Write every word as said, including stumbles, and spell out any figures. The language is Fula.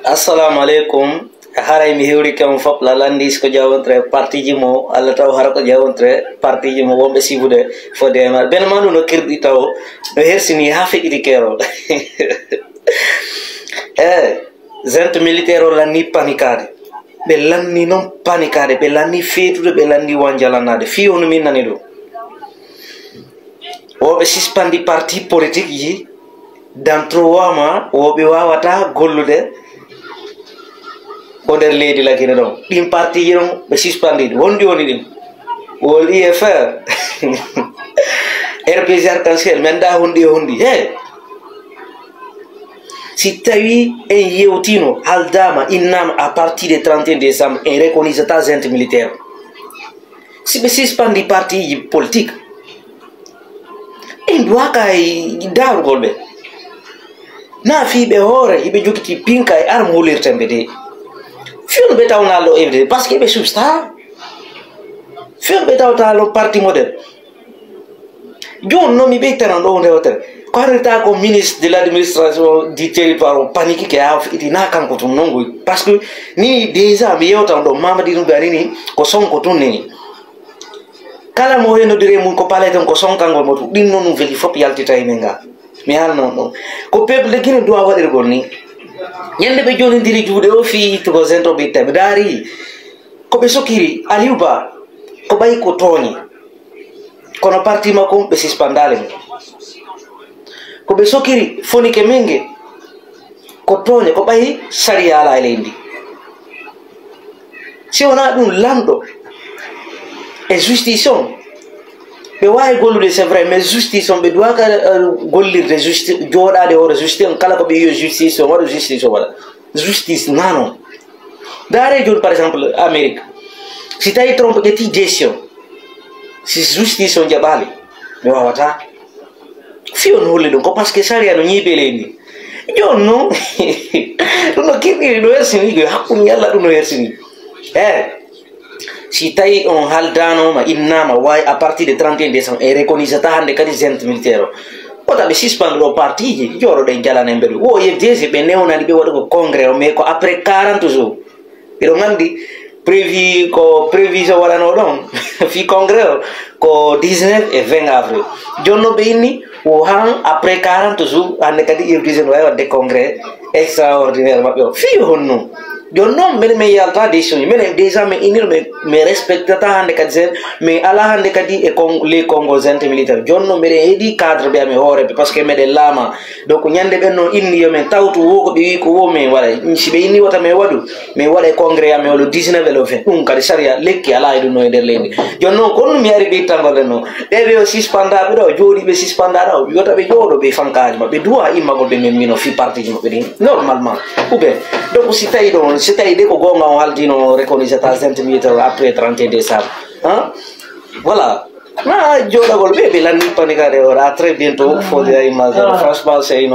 Assalamu aleykum. Haray mi hewrike on fop la lanndi ko jawontre partiji mo, Allah taw hara ko jawontre partiji mo wonɓe sibude fodde e maɗa. Bene ma ɗum no kirɗi taw no hersini ha feƴƴiti keerol. E gente militaire o lanni panikade. Ɓe lanni noon panikade, ɓe lanni feetude, ɓe lanni wanjalannade. Fii hono min nani ɗum. Woɓe sispendi parti politique ji dans trois mois, woɓe wawata gollude ko nder leydi Lagine ɗon. Ɗin partiji ɗon ɓe sispendi ɗi. Wonɗi woni ɗin? Wol I F R, R P G arc-en-ciel, men da honɗi e honɗi. He, si tawi en yewtino, haldama, innama à partir de trente et un décembre, en reconnaissata gente militaire. Si ɓe sispendi partiji politique, en duwaka e daarugol ɓe. Na fii ɓe hoore, hiɓe jogiti pinka e arme holirten ɓe de. Fii no ɓe tawna lo evde, parce que ɓe substa. Fii no ɓe tawta lo parti modèle. Jooni noon mi ɓeytanan ɗo hunde wotere. Ko hannde ta ko ministre de l'administration du territoire o panique ke haa iti na kanko tun noon goy. Parce que ni déjà mi yewtan ɗo Mamadi Ndoumbe ani ni ko Sonko tun neni. Kala mo hennodiri e mum ko palais ton ko sonkangol mo tun. Ɗin noon ɗum feli fof yaltita e men ga. Mi haalno on ɗon. Ko peuple de Guinée doit waɗirgol ni. Ñande ɓe jonindiri juuɗe o fii ittugo zento ɓe itta. Ɓe daari ko ɓe sokiri Aliou Ba ko ɓay ko tooñi. Kono parti makko ɓe sispandaali mo. Ko ɓe sokiri Fonike Menge ko tooñe, ko ɓay sariya alaa e leydi ndi. Si wonaa ɗum lanɗo e justice on, ɓe waawi gollude, c'est vrai, mais justice on ɓe duwaaka, eh, gollirde justice, jooɗaade hoore justice on, kala ko ɓe yiyo justice on waɗa, justice on waɗa. Justice nano. Ndaare jooni, par exemple, Amérique, si tawi Trump ƴetti décision, si justice on jaɓaali, mi wawata. Fii on holli ɗum ko parce que sariya no ñiibe leydi. Jooni noon, ɗum no kirɗiri, no hersini, ko hakkunde Alla ɗum no hersini. Eh, si tawi on haldanoma, innama, wawi à partir de trente et un décembre, e reconnaissata hannde kadi gente militaire o. Wota ɓe suspendre ɗo partiji, jooɗoɗen jalanen mbeɗu. Wo F D C ɓe newnani ɓe waɗugo congrès o, mais ko après quarante jours. Mbiɗo nganndi prévu ko prévision waɗano ɗon fii congrès o ko dix-neuf et vingt avril. Jooni noon ɓe inni wo han après quarante jours, hannde kadi F D C no wawi waɗde congrès extraordinaire maɓɓe o. Fii honno? Jooni noon minen min yalta décision ji. Minen déjà min innino min, min respectata hannde kadi sen, min ala hannde kadi e con-, les Congo gente militaire. Jooni noon mbiɗen heɗi cadre ɓe amen hooreɓe, parce que meɗen laama. Donc ñande ɓen noon inni yo min tawtu wo ko ɓe wi ko wo min waɗa. Si ɓe inni wota min waɗu, min waɗa e congrès amen o le dix-neuf et le vingt. Ɗum kadi sariya lekki ala e ɗum no e nder leydi. Jooni noon ko ɗum mi ari ɓe ittangol en noon. Ɓe ɓe o sispandaɓe ɗo, jooɗiɓe sispandaɗa o, wota ɓe jooɗo ɓe fankaji maɓɓe, duwa immagol ɓe min mino fi partiji maɓɓe ɗin. Normalement. Ou bien, donc si tawi ɗon, si tawi de ko gonga on haldino reconnaissance gente militaire après trente et un décembre. Hein? Voilà. Na jooɗagol ɓe, ɓe lanni panikade o. À très bientôt. Faut dire image. Franchement, c'est une